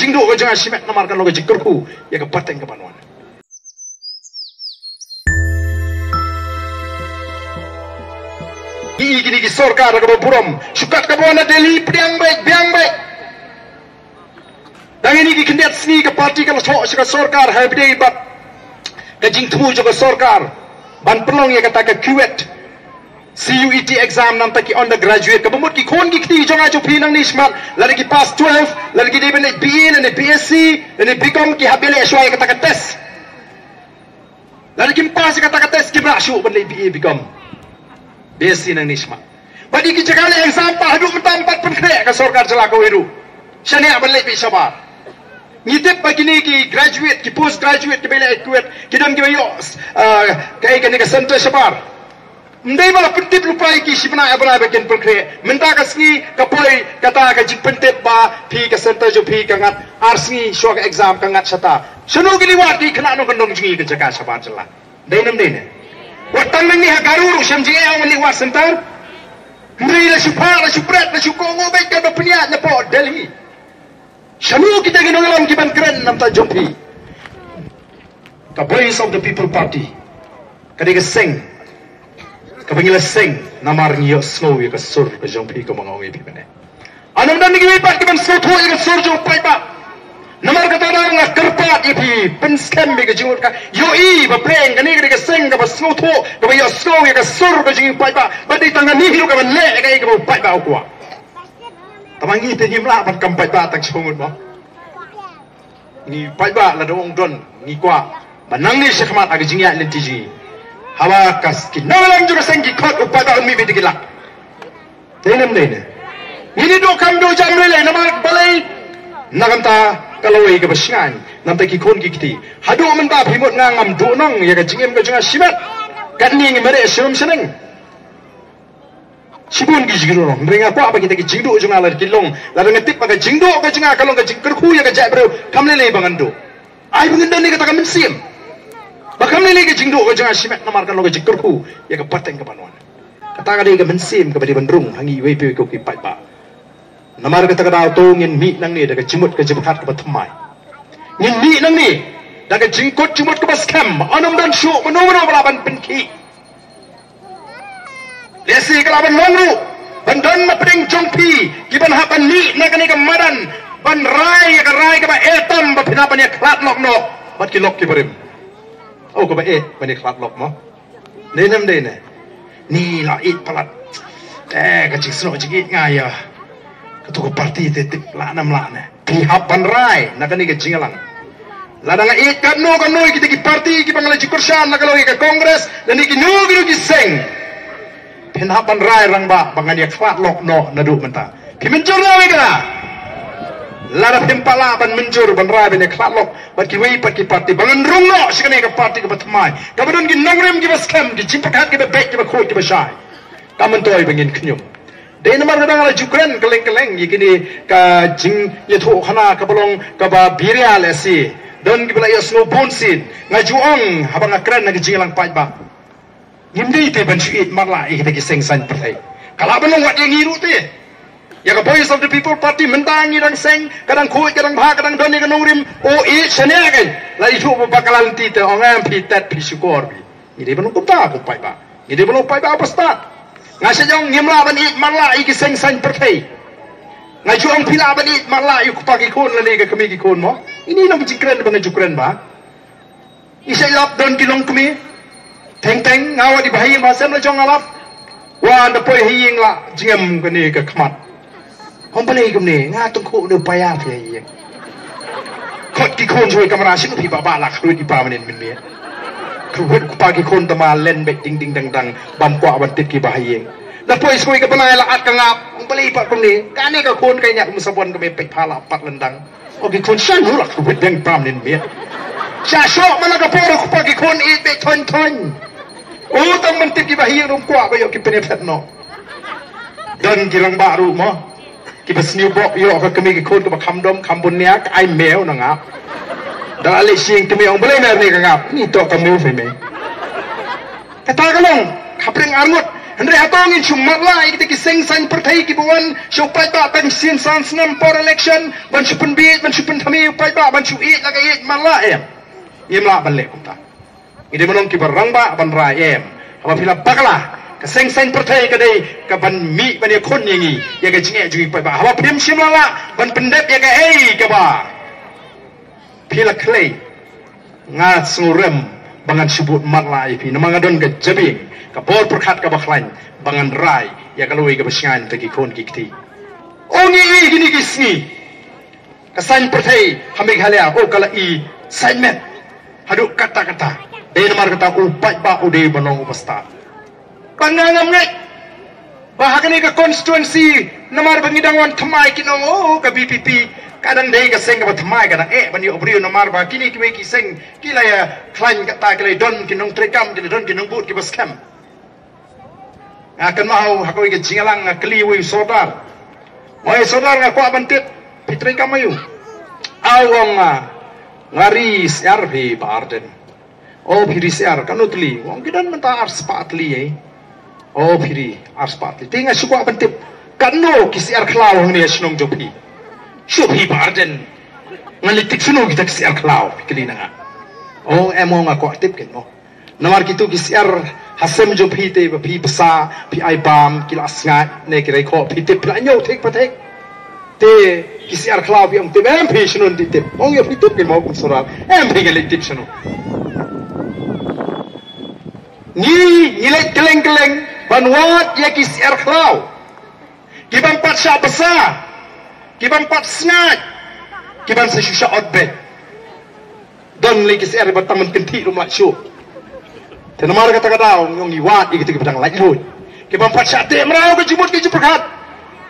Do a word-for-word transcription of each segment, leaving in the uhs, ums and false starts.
jingduh ka jong nga shimet namar kan long ka jingkyrkhu ïa ka pateng ka ban wan. Ki, kine ki sorkar kaba burom, shu kat kaba wan na Delhi, pdiang beit, biang beit. Dang ine ki khyndiat sngi ka party ka la thoh sha ka sorkar, ha pdei bad ka jingthmu jong ka sorkar ban pynlong ïa kata ka CUET, C U E T exam namar ki undergraduate, kaba mut ki khun ki kti jong nga jong phi nangne shakhmat, lada ki pass twelve, lada ki dei ban leit B A, lada B S C, lada B Com, ki hap ban leh shuwa ïa kata ka test. Lada kim pass ïa kata ka test kim lah shuh ban leit B A, B Com, B S C nangne shakhmat. Bad ïa ki jaka leh exam pat haduh mynta ym pat pynkhreh ka sorkar jylla kawei ruh. Shaniah ban leit beit shabar. Ngi tip ba kine ki graduate, ki post graduate, kiba leh CUET, ki don kiba ïoh, ah, kaei kane ka center shabar. Ym dei ba la pyntip lypa ïa ki shi bnai ar bnai ba kin pynkhreh. Mynta ka sngi ka poi kata ka jingpyntip ba phi ka center jong phi ka ngat ar sngi shuwa ka exam ka ngat shata. Shano ki leit wad ki khynnah nongkyndong jong ngi ka jaka shabar jylla? Dei ne ym dei ne? Wat tang nangne ha Garo ruh shem jingeh ong leit wad center. Hynrei la shu phah, la shu pret, la shu kohnguh beit katba pynïaid napoh Delhi. Shano kita ki nongïalam ki ban kren namar jong phi? Ka Voice of the People Party ka dei ka seng kaba ngi la seng namar ngi ïohsngew ïa ka sur ka jong phi, kumba nga ong ïa phi mynne. Ym don kiwei pat ki ban sngewthuh ïa ka sur jong u paidbah. Namar kata nga kyrpad ïa phi, pynskhem ïa ka jingmut ka, ïohi ba pyrshang kane ka dei ka seng kaba sngewthuh, kaba ïohsngew ïa ka sur ka jong u paidbah. Ba dei tang kane hi ruh ka ban leh ïa kaei kaba u paidbah u kwah. Tangba ngi te ngim lah ban kam paidbah tang shu ngut mo. Ngi paidbah lada ong don, ngi kwah ba nangne shakhmat ha ka jingïaid lynti jong ngi, haba ka s-, ki nongïalam jong ka seng ki khot, u paidbah un mih beit da ki lak. Dei ne ym dei ne? Ngin ïa duh kam duh jam lei lei namar balei? Na ka bynta ka lawei kaba shngaiñ, na ka bynta ki khun ki kti. Haduh mynta phi mut nga ngam duh nong ïa ka jingim ka jong nga shimet. Katne ngi mareh sha rum sha neng. Shibun ki jingduh nong. Hynrei nga kwah ba kita ki jingduh jong nga lada ki long, lada nga tip ba ka jingduh ka jong nga ka long ka jingkyrkhu ïa ka jaitbynriew, kam lei lei ba ngan duh. Ai ba ngan don ïa kata ka mynsiem ba kam lei lei ka jingduh ka jong nga shimet namar kan long ka jingkyrkhu ïa ka pateng ka ban wan. Kata ka dei ka mynsiem kaba dei ban rung ha ngi iwei pa iwei ki paidbah. Namar kata ka daw to ngin mih nangne da ka jingmut ka jingpyrkhat kaba thymmai. Ngin mih nangne da ka jingkut jingmut kaba skhem. Ym don shuh mano mano ba lah ban pynkhih. Lehse ka lah ban long ruh ban don na pdeng jong phi ki ban hap ban mih na kane ka madan ban rai ïa ka rai kaba eh tam ba phin hap ban ïakhlad lok noh bad ki lok ki barim. Oh, kaba eh ban ïakhlad lok mo. Dei ne ym dei ne? Ni la ïeit palat. Eh, ka jingsnoh jingïeit nga ïa kato ka party te, tip lah ne ym lah ne. Phi hap ban rai na kane ka jingïalang. Lada nga ïeit katno katno ïa kita ki party kiba nga la jingkyrshan, la ka long ïa ka Congress lane kino kino ki seng, phin hap ban rai rangbah ba ngan ïakhlad lok noh naduh mynta. Phi mynjur ne ym mynjur? Lada phim pat lah ban mynjur ban rai ban ïakhlad lok bad kiwei pat ki party, ba ngan rung noh sha kane ka party kaba thymmai, kaba don ki nongrim kiba skhem, ki jingpyrkhat kiba beit, kiba khuid kiba shai. Kam myntoi ba ngin khñium. Dei namar kata nga la ju kren kylleng kylleng ïa kine ka jingïathuhkhana kaba long kaba biria lehse. Don kiba la ïohsngew bun sien. Nga ju ong haba nga kren na ka jingïalang paidbah, ngim dei te ban shu ïeit marlah ïa kita ki seng saiñ pyrthei. Ka lah ban long wat ïa ngi ruh te. Ïa ka Voice of the People Party mynta ngi dang seng, ka dang khuid, ka dang bha, ka dang don ïa ka nongrim. O, ïeit shaniah kein. La ïathuh ba bakla lynti te, ong em phi tet phi shukor phi. Ngi dei ban long kumta kum paidbah. Ngi dei ban long paidbah ba stad. Nga shu ong ngim lah ban ïeit marlah ïa ki seng saiñ pyrthei. Nga ju ong phi lah ban ïeit marlah ïa u kpa ki khun lane ka kmie ki khun mo. Ini long jingkren ba nga ju kren ba. Ngi shu lap don ki longkmie. Teng teng nga wad i Bah Haïing Bah Sem la jong nga lap. Wa, nda poi Haïing la jingem kane ka khmat. Hom balei kumne, nga tang khuh ne u paya phi ïa. Khot ki khun shuwa kamra shin phi ba ba la khruit i pa manin min miet. Khruit ku pa ki khun tama len bek ding ding dang dang bam kwah ban tip ki Bah Haïing. Na poi shuwa ka bnai la at ka ngap, hom balei pa kumne, kane ka khun ka ïa um sabon ka me pek pha la pat lendang. O ki khun shan hu la khruit dang pa manin miet. Sha shoh mana ka por ku pa ki khun i bek thon thon. O tang ban tip ki Bah Haïing rum kwah ba ïoh ki pynïap phet noh. Don ki rangbah ruh mo. Kiba sniew bok ïoh ka kmie ki khun kaba kham dom kham bun nia ka ai mew na ngap. Da la leit sha ïing kmie ong balei mer ne ka ngap. Ni to ka mew phi me. Kata ka long hapdeng arngut. Hynrei hato ngin shu matlah ïa kita ki seng saiñ pyrthei kiba wan shu paidbah tang sien san snem por election ban shu pynbieit, ban shu pynthame u paidbah, ban shu ïeit la ka ïeit, matlah em? Ngim lah ban leh kumta. Ngi dei ban long kiba rangbah ban rai em? Haba phi la bakla, ka seng saiñ pyrthei ka dei kaban mih ban ïakhun ïa ngi, ïa ka jingeh jong ngi paidbah. Haba phim shym la lah ban pyndep ïa kaei kaba phi la khlei, nga sngewrem ba ngan shu bud matlah ïa phi, namar nga don ka jabieng, ka bor pyrkhat kaba khlaiñ, ba ngan rai ïa ka lawei kaba shngaiñ na ki khun ki kti. O, ngi i kine ki sngi, ka saiñ pyrthei ha Meghalaya, o, ka la i saiñ met haduh katta katta. Dei namar kata u paidbah u dei ban long uba stad. Ba nga ngam ngeit ba ha kane ka constituency, namar ba ngi dang wan thymmai ki nong, o, ka V P P ka dang dei ka seng kaba thymmai, ka dang eh ban ïoh briew, namar ba kine kiwei ki seng ki la ïa khlaiñ kata, ki la don ki nongtreikam, ki la don ki nongbud kiba skhem. Nga kynmaw ha kawei ka jingïalang nga kylli uwei u sordar. Nga ong, "Sordar, nga kwah ban tip, phi treikam aiu?" Aw, ong, "Nga, nga ri syiar phi Bah Ardent." "O, phi ri syiar, katno tylli?" Nga ong, "Ki don mynta ar spah tylli, eh." "O, phi ri ar spah tylli. Te nga shu kwah ban tip, katno ki syiar khlaw hangne ha shnong jong phi?" "Shu, phi Bah Ardent, ngan leit tip shano kita ki syiar khlaw phi kylli na nga?" "O, em, o, nga kwah tip keiñ mo. Namar kito ki syiar ha sem jong phi te ba phi bsa, phi ai bam, ki la sngaid ne ki rai khoh, phi tip, phi la ñiew thik pathik. Te ki syiar khlaw phi ym tip, em, phi shano tip tip?" Ong, "Ïa phi tip keiñ mo, kum sordar, em, phi, ngan leit tip shano?" Ngi, ngi leit kylleng kylleng ban wad ïa ki syiar khlaw. Ki bym pat shah bsa, ki bym pat sngaid, ki bym sa shu shah ot beit. Don lei ki syiar ba tang ban kynthih ruh ym lah shuh. Te namar kata ka daw ngi ong ngi wad ïa kito kiba dang laitluid, ki bym pat shah teh mraw ka jingmut ka jingpyrkhat,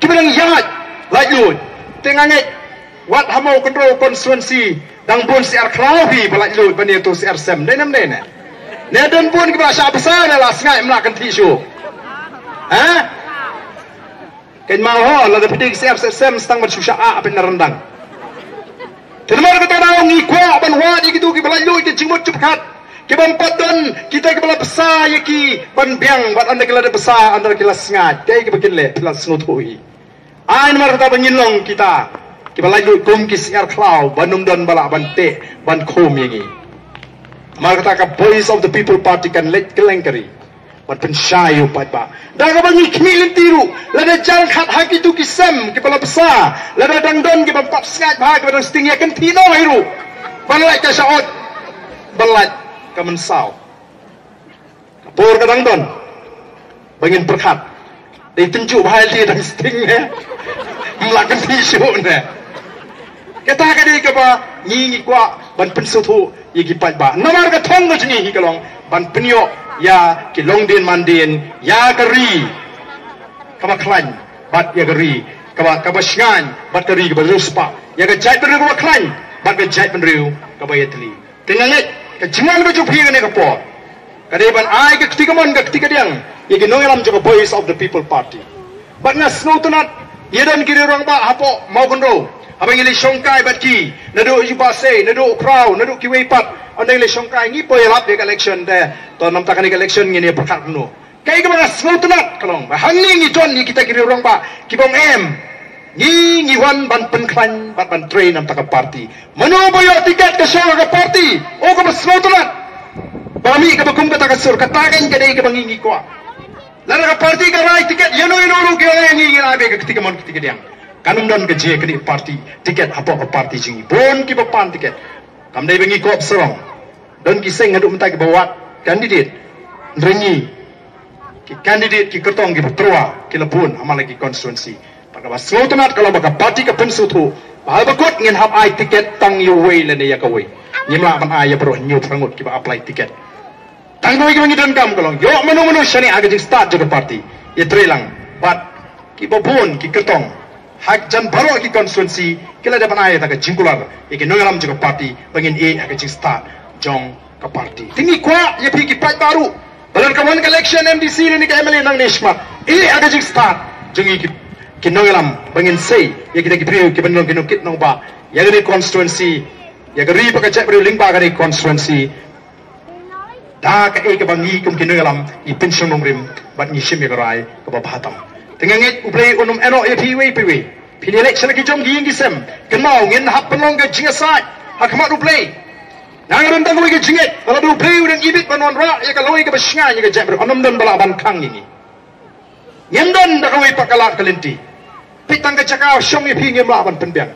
kiba dang ïaid laitluid. Te nga ngeit wat ha Mawkynrew constituency dang bun syiar khlaw hi ba laitluid ban ïa to syiar sem, dei ne ym dei ne? Ne don bun kiba la shah bsa ne la sngaid, ym lah kynthih shuh? Ha? Kynmaw ho, lada phi dei ki syiar sem, tang ban shu shah ah beit na ryndang. Te namar kata ka daw ngi kwah ban wad ïa kito kiba laitluid ka jingmut jingpyrkhat, ki bym pat don kita kiba la bsa ïa ki ban biang, bad ynda ki la dep bsa, ynda ki la sngaid, kaei kaba kin leh, phi la sngewthuh hi. Ai namar kata ba ngin long kita kiba laitluid kum ki syiar khlaw ban ym don ba lah ban teh ban khum ïa ngi. Namar kata ka Voice of the People Party kan leit kylleng ka ri ban pynshai ïa u paidbah. Da kaba ngi khmih lynti ruh, lada jingkhat ha kito ki sem kiba la bsa, lada dang don kiba ym pat sngaid bha, kiba dang sting, ïa kynthih noh hi ruh ban lait ka shah ot, ban lait ka mynsaw. Ka por ka dang don ba ngin pyrkhat. Dei tynjuh bha ïalade dang sting ne, ym lah kynthih shuh ne. Kata ka dei kaba ngi, ngi kwah ban pynsngewthuh ïa ki paidbah. Namar ka thong ka jong ngi hi ka long ban pynïoh ïa ki longdien mandien, ïa ka ri kaba khlaiñ bad ïa ka ri kaba, kaba shngaiñ, bad ka ri kaba riewspah, ïa ka jaitbynriew kaba khlaiñ bad ka jaitbynriew kaba ïatylli. Te nga ngeit ka jingwan ka jong phi kane ka por ka dei ban ai ka kti kamon ka kti kadiang ïa ki nongïalam jong ka Voice of the People Party. Bad nga sngewtynnat, ïa don ki riew rangbah hapoh Mawkynrew, haba ngi leit shongkai bad ki, naduh u Bah Sei, naduh u Khraw, naduh kiwei pat, ynda ngi leit shongkai ngi poi ïalap ïa ka election te, to namar kane ka election ngin ïa pyrkhat kumno. Kaei kaba nga sngewtynnat ka long ba hangne ngi don ïa kita ki riew rangbah kiba ong em, ngi, ngi wan ban pynkhlaiñ bad ban trei na bynta ka party. Mano ba ïoh tiket ka shong ha ka party, o kaba sngewtynnat. Ba mih kaba kum kata ka sur, kata keiñ ka dei kaba ngi, ngi kwah. Lada ka party ka rai tiket ïano ïano ruh, ki ong ïa ngi, ngin ai beit ka kti kamon kti kadiang. Kan ym don ka jingïaknieh party tiket hapoh ka party jong ngi. Bun kiba pan tiket. Kam dei ba ngi kop sarong. Don ki seng haduh mynta kiba wad candidate. Hynrei ngi, ki candidate, ki kyrtong kiba tyrwa ki la bun ha man la ki constituency. Bad kaba sngewtynnat ka long ba ka party ka pynsngewthuh ba haba kut ngin hap ai tiket tang ïa uwei lane ïa kawei. Ngim lah ban ai ïa baroh hynñiew phra ngut kiba apply tiket. Tang kawei kaba ngi donkam ka long ïoh mano mano shaniah ha ka jingstad jong ka party ïatrei lang. Bad kiba bun ki kyrtong hajan baroh ki constituency ki la dep ban ai ïa ka jingkular ïa ki nongïalam jong ka party ba ngin ïeh ha ka jingstad jong ka party. Te ngi kwah ïa phi ki paidbah ruh, ba lada ka wan ka election M D C lane ka M L A nangne shakhmat, ïeh ha ka jingstad jong ngi ki, ki nongïalam ba ngin sei ïa kita ki briew kiban long ki nongkit nongbah ïa kane ka constituency, ïa ka ri bad ka jaitbynriew lyngba kane ka constituency. Da kaei kaba ngi kum ki nongïalam ngi pynshong nongrim bad ngi shim ïa ka rai kaba bha tam. Te nga ngeit U Blei un ym ïehnoh ïa phi iwei pa iwei. Phi la leit sha la ki jong ki ïing ki sem. Kynmaw ngin hap pynlong ka jingïasaid ha khmat U Blei. Nga nga don tang kawei ka jingngeit ba lada U Blei u dang ibit ban wanrah ïa ka lawei kaba shngaiñ ïa ka jaitbynriew, un ym don ba lah ban khang ïa ngi. Ngim don da kawei pat ka lad ka lynti. Phi tang ka jaka shong ïa phi ngim lah ban pynbiang.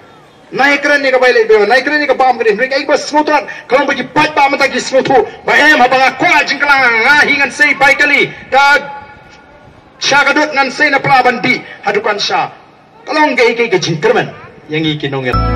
Nai kren ïa ka bai leh bewa, nai kren ïa ka bam ka dih, hynrei kaei kaba sngewtynnat ka long ba ki paidbah mynta ki sngewthuh ba em, haba nga kwah jingkylla nga hi ngan sei bai kali, ka sha ka dud ngan sei na pla ban dih ha dukan sha. Ka long kaei kaei ka jingkyrmen ïa ngi ki nongïalam.